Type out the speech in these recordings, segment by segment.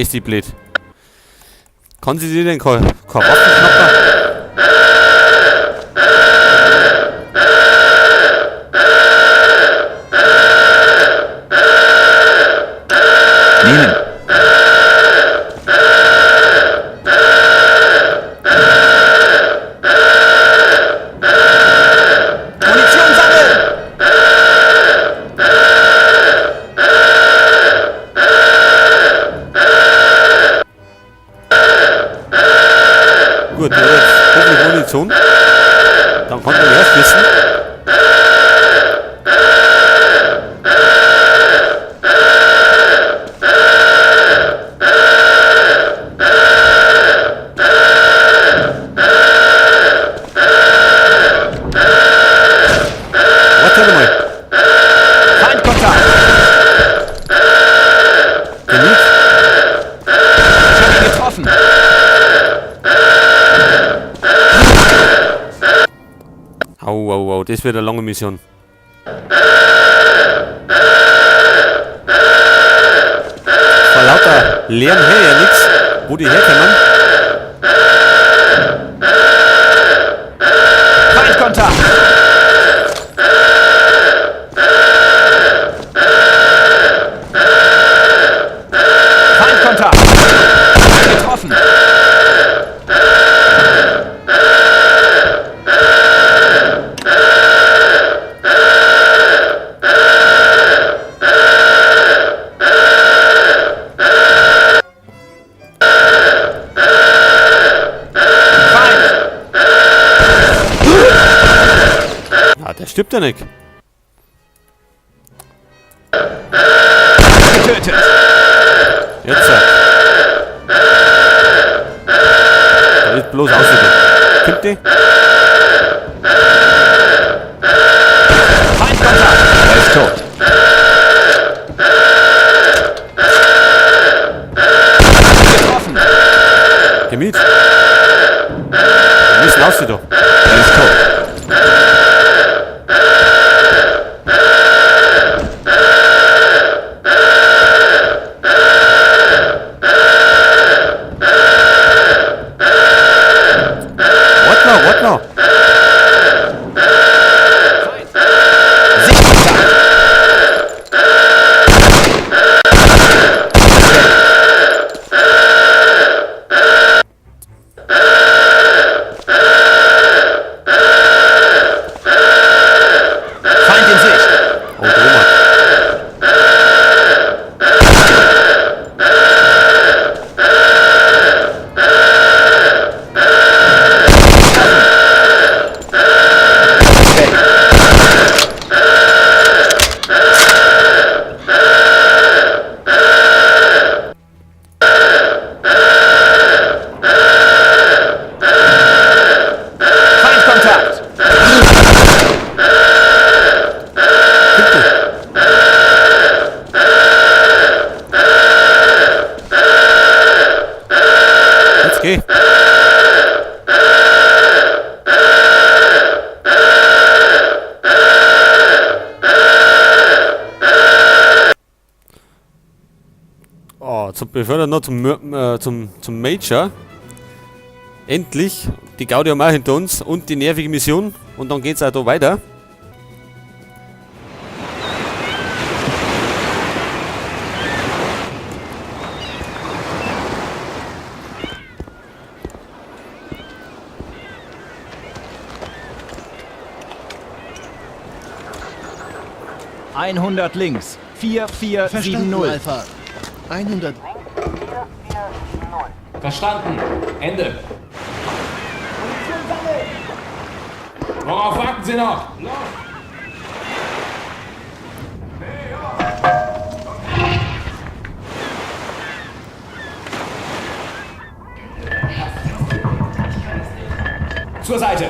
Ist die blöd. Kann sie sich denn keine Waffen schnappen? Nehmen. Munition sammeln! Gut, der hat jetzt hoffentlich Munition. Dann kann er erst wissen. Warte mal. Feindkontakt! Gemiet. Ich habe ihn getroffen! Au, au, au, das wird eine lange Mission. Vor lauter Lärm her ja nix, wo die herkommen. Feindkontakt! Feindkontakt! Getroffen! Feind! Ah, der stirbt ja nicht. Getötet! Jetzt. Da ist bloß ausgegangen. Kommt die? Feindkontakt! Er ist tot. Getroffen! Gemiet. Wir müssen raus da. Er ist tot. Warte noch, warte noch. Sichtkontakt! Feind in Sicht! Oh, der Oma. Weg! Feindkontakt! Jetzt geh. Oh, zum Befördern noch zum Major. Endlich. Die Gaudi haben wir auch hinter uns und die nervige Mission. Und dann geht's auch da weiter. 100 links. 4, 4, 7, Verstanden, 0. Alpha. 100. Verstanden. Ende. Worauf warten Sie noch? Los! Zur Seite!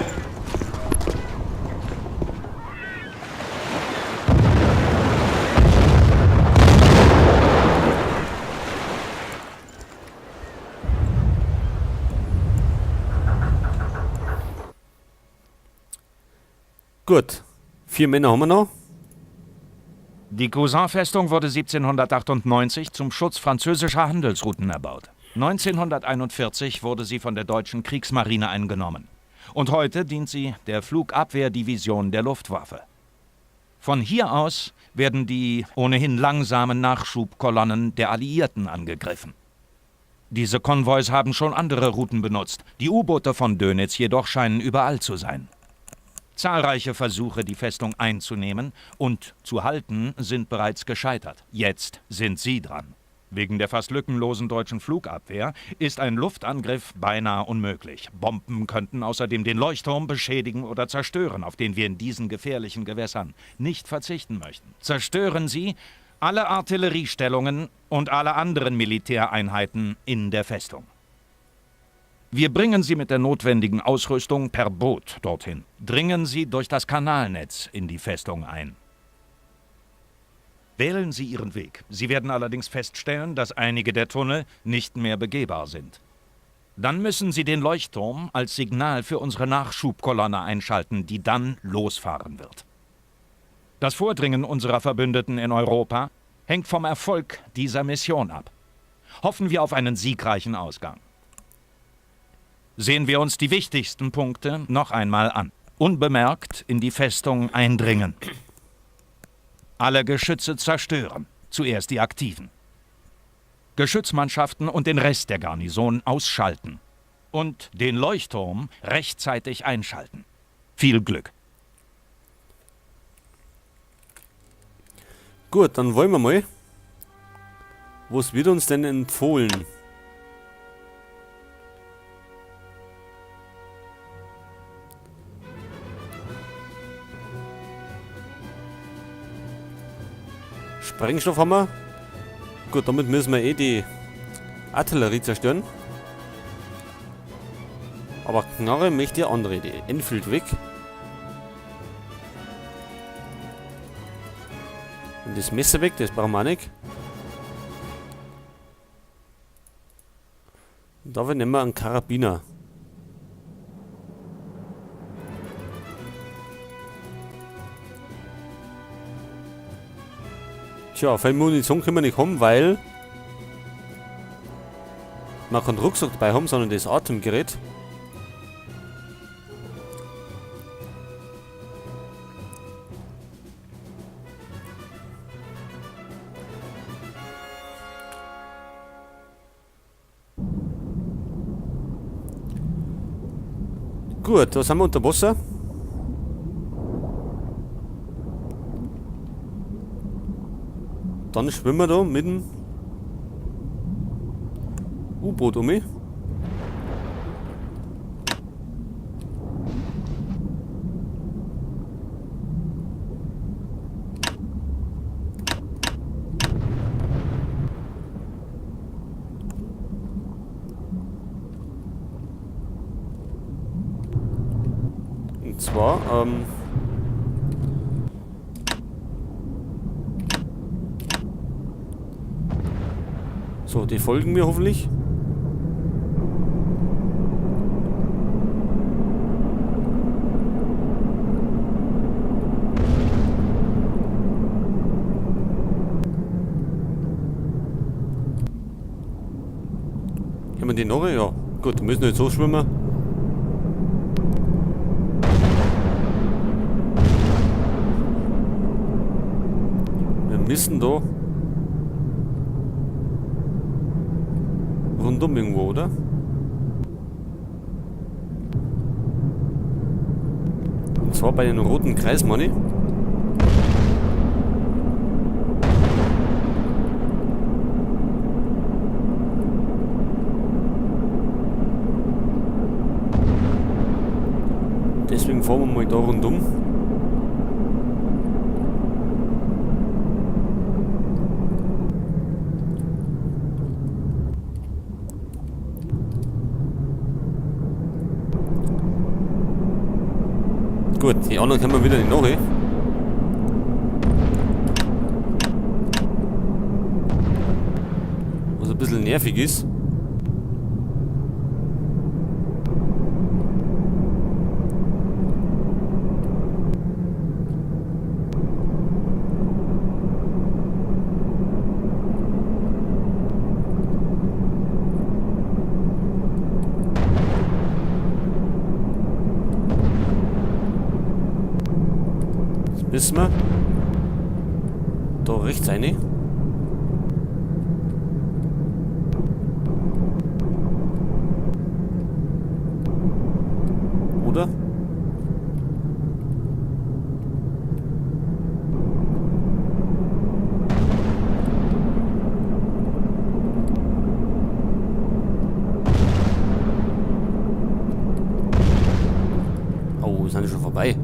Gut. 4 Männer haben wir noch. Die Cousin-Festung wurde 1798 zum Schutz französischer Handelsrouten erbaut. 1941 wurde sie von der deutschen Kriegsmarine eingenommen. Und heute dient sie der Flugabwehrdivision der Luftwaffe. Von hier aus werden die ohnehin langsamen Nachschubkolonnen der Alliierten angegriffen. Diese Konvois haben schon andere Routen benutzt. Die U-Boote von Dönitz jedoch scheinen überall zu sein. Zahlreiche Versuche, die Festung einzunehmen und zu halten, sind bereits gescheitert. Jetzt sind sie dran. Wegen der fast lückenlosen deutschen Flugabwehr ist ein Luftangriff beinahe unmöglich. Bomben könnten außerdem den Leuchtturm beschädigen oder zerstören, auf den wir in diesen gefährlichen Gewässern nicht verzichten möchten. Zerstören Sie alle Artilleriestellungen und alle anderen Militäreinheiten in der Festung. Wir bringen Sie mit der notwendigen Ausrüstung per Boot dorthin. Dringen Sie durch das Kanalnetz in die Festung ein. Wählen Sie Ihren Weg. Sie werden allerdings feststellen, dass einige der Tunnel nicht mehr begehbar sind. Dann müssen Sie den Leuchtturm als Signal für unsere Nachschubkolonne einschalten, die dann losfahren wird. Das Vordringen unserer Verbündeten in Europa hängt vom Erfolg dieser Mission ab. Hoffen wir auf einen siegreichen Ausgang. Sehen wir uns die wichtigsten Punkte noch einmal an. Unbemerkt in die Festung eindringen. Alle Geschütze zerstören, zuerst die aktiven. Geschützmannschaften und den Rest der Garnison ausschalten. Und den Leuchtturm rechtzeitig einschalten. Viel Glück. Gut, dann wollen wir mal. Was wird uns denn empfohlen? Sprengstoff haben wir. Gut, damit müssen wir eh die Artillerie zerstören. Aber Knarre möchte ja andere. Die Enfield weg. Und das Messer weg, das brauchen wir auch nicht. Und dafür nehmen wir einen Karabiner. Tja, viel Munition können wir nicht haben, weil wir keinen Rucksack dabei haben, sondern das Atemgerät. Gut, da sind wir unter Wasser. Dann schwimmen wir da mit dem U-Boot um mich. Und zwar, so, die folgen mir hoffentlich. Haben wir die noch? Ja, gut, wir müssen jetzt so schwimmen. Wir müssen da rundum irgendwo, oder? Und zwar bei den roten Kreis, meine ich. Deswegen fahren wir mal da rundum. Gut, die anderen können wir wieder nicht nach. Was ein bisschen nervig ist. Wissen wir. Da rechts eine. Oder? Oh, sind die schon vorbei.